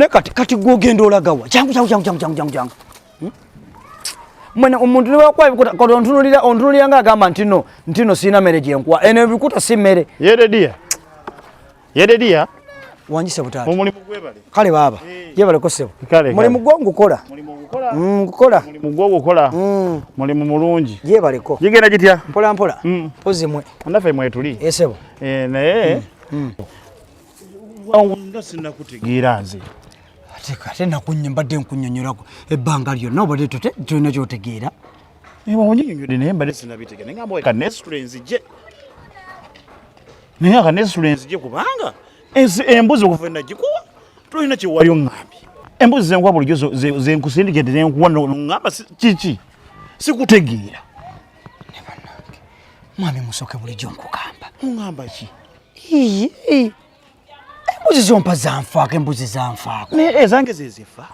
Ne kati kati gwogenda olagawa jangu jangu jangu jangu jangu jangu hmm? Mwene omuntu ne wakuwa ebikuta kati ontunulira ontunulira nga agamba ntino ntino sirina mere gye nkuwa eno ebikuta si mmere. Yededia Yededia wangise butaata omulimu gwebale. Kale baaba eh. yebaleko ssebo. Kale mulimu gwo ngukola. Mulimu gukola. Ngukola. Mulimu gwo gukola. Mulimu mulungi. Yebaleko. Gigenda gitya? Mpola mpola. Mpozi mwe. Naffe mwetuli. Eh ssebo. Eh naye. Nga sinakutegeera nze. Ate ate nakunye mbadde nkunnyonnyolako ebbanga lyonna obadde tote tolina ky'otegeera. Onyinyonnyodde naye mbadde sinabitegeera naye ngamba ka nesitule nzije. Naye aka nesitule nzije kubanga embuzi okuva nagikuwa tolina kye wali oŋŋambye. Embuzi zenkuwa bulijjo zenkusindikidde nenkuwa noŋŋamba kiki? Sikutegeera. Ne bannange mwami Musoke bulijjo nkugamba. Oŋŋamba ki? Iye. Embuzi zompa zanfaako, embuzi zanfaako. Naye ezange zezifa.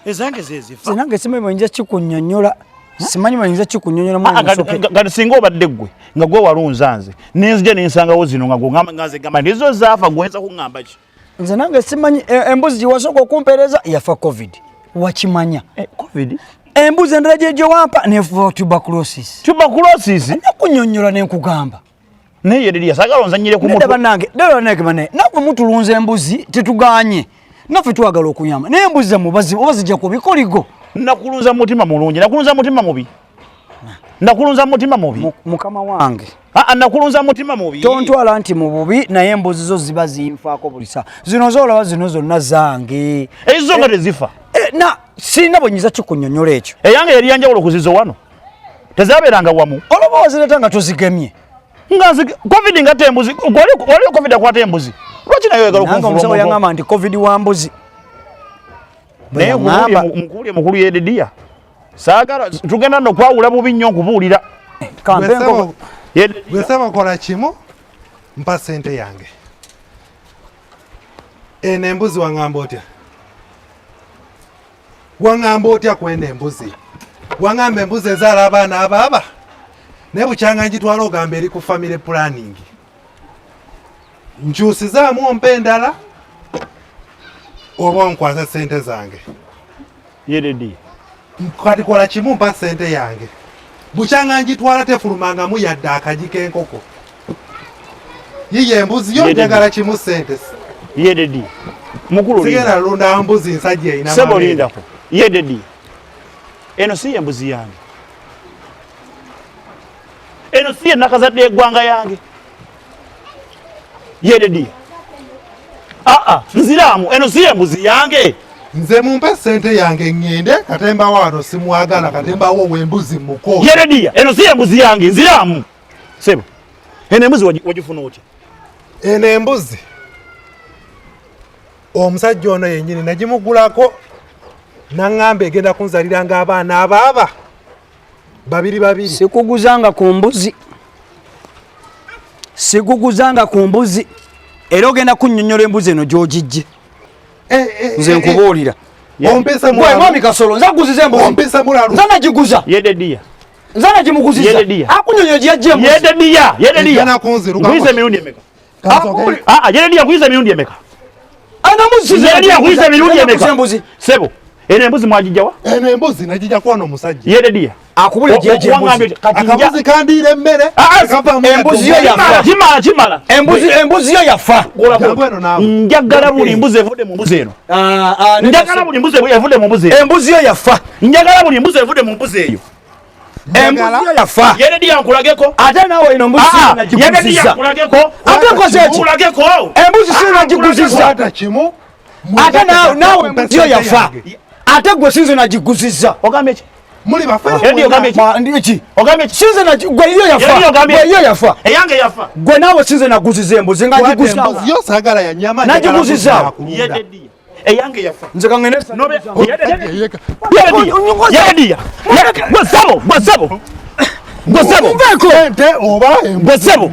Ezange zezifa. Nze nange simanyi bwe nyinza kikunnyonnyola. Simanyi bwe nyinza kikunnyonnyola mwami Musoke. Kati singa obadde ggwe nga gwe walunza nze nenzija nensangawo zino nga gwe nga nze gamba nti zo zaafa gwe oyinza kuŋŋamba ki? Nze nange simanyi embuzi gye wasooka okumpeereza yafa COVID. Wakimanya. COVID? Embuzi endala gye wampa nefa tuberculosis. Tuberculosis? Nakunnyonnyola ne nkugamba. Naye Yedidia saagala onzannyire ku mutwe. Nedda bannange, nedda bannange bane, naffe mutulunza embuzi tetugaanye. Naffe twagala okuyamba. Naye embuzi zammwe oba zijja ku bikoligo. Nakulunza mutima mulungi, nakulunza mutima mubi. Nakulunza mutima mubi. Mukama wange. Aa, nakulunza mutima mubi. Tontwala nti mu bubi naye embuzi zo ziba zinfaako buli ssaawa. Zino z'olaba zino zonna zange. Ezizo nga tezifa. Na sirina bwe nnyinza kikunnyonnyola ekyo. Eyange yali yanjawulo ku zizo wano. Tezabeeranga wamu. Olaba wazireeta nga tozigemye. Nga COVID nga tembuzi, waliyo COVID akwata embuzi. Lwaki naye oyagala Nange okunfuula omusawo omuntu? yangamba nti COVID wa mbuzi. Naye Bwe nkubuulire mukulu Yedidia. Saagala tugenda nno kwawula bubi nnyo nkubuulira. Kampe enkoko. Yedidia. Gwe ssebo kola kimu, mpa ssente yange. Eno embuzi waŋŋamba otya? Waŋŋamba otya ku eno embuzi? Waŋŋamba embuzi ezaala abaana abaaba? Naye bukyanga ngitwala ogamba eri ku family planning. Nkyusizaamu ompa endala oba onkwasa ssente zange. Yedidia. Kati kola kimu mpa ssente yange. Bukyanga ngitwala tefulumangamu yadde akagi k'enkoko. Yiye embuzi yo njagala kimu ssente. Yedidia. Mukulu linda. Sigenda lunda mbuzi nsajja erina Ssebo mabeere. lindako. Yedidia. Eno si y'embuzi yange. Eno si ye nakazadde y'eggwanga yange. Yedidia. Aa, nziraamu eno si y'embuzi yange. Nze mumpe ssente yange ŋŋende katemba wano simwagala katemba wo w'embuzi muko. Yedidia, eno si y'embuzi yange nziraamu. Ssebo, eno embuzi wagifuna otya? Eno embuzi omusajja ono yennyini nagimugulako n'aŋŋamba egenda kunzalira ng'abaana abaaba babiri babiri. Sikuguzanga ku mbuzi. Sikuguzanga ku mbuzi. Era ogenda kunnyonnyola embuzi eno gy'ogijje. Nze nkubuulira. Ompise Gwe mulalu. mwami Kasolo, nze aguziza embuzi. Ompise mulalu. Nze nagiguza. Yedidia. Nze nagimuguziza. Yedidia. Akunnyonnyola gye yajja embuzi. Yedidia, Yedidia. Ejja nakunziruka. Nkuyise emirundi emeka? Kansoke. Aa, Yedidia nkuyise emirundi emeka? Anamuziza. Yedidia nkuyise emirundi Nze emeka? naguza embuzi. Ssebo, eno embuzi mwagijja wa? Eno embuzi nagijja kwano omusajja. Yedidia. Akubule gye yajja embuzi. Wangambye kati nja- Akabuzi kandiira emmere. Aa, Kavaamu embuzi yo yadde yafa. Kimala, kimala. Embuzi yo yafa. Jangu eno naawe. Njagala buli mbuzi evudde mu mbuzi eno. Njagala buli mbuzi evudde mu mbuzi eno. Embuzi yo yafa. Njagala buli mbuzi evudde mu mbuzi eyo. Embuzi yo yafa. Yedidia nkulageko. Ate naawe eno mbuzi Aa, si nagiguzizza. Yedidia nkulageko. Ate nkoze ki? Nkulageko. Embuzi si nagiguzizza. Kwata kimu. Ate naawe embuzi yo yafa. Ate gwe sinze nagiguzizza. Ogambye ki? Muli bafere Yedidia ogambye ki? Ndi ki? Ogambye ki? Sinze nagi-, gwe yo yafa. Yedidia ogambye Gwe yo yafa. Eyange yafa. Gwe naawe sinze naguzizza embuzi nga Kwata ngiguzza. embuzi yo saagala ya nnyama, Nagiguzizza. njagala mbuzi ya kulunda. Yedidia. Eyange yafa. Nze kangende. Nobe. Yeka. Yedidia. Yedidia. Gwe ssebo, gwe ssebo. Gwe ssebo. Nveeko. Ente oba embuzi. Gwe ssebo.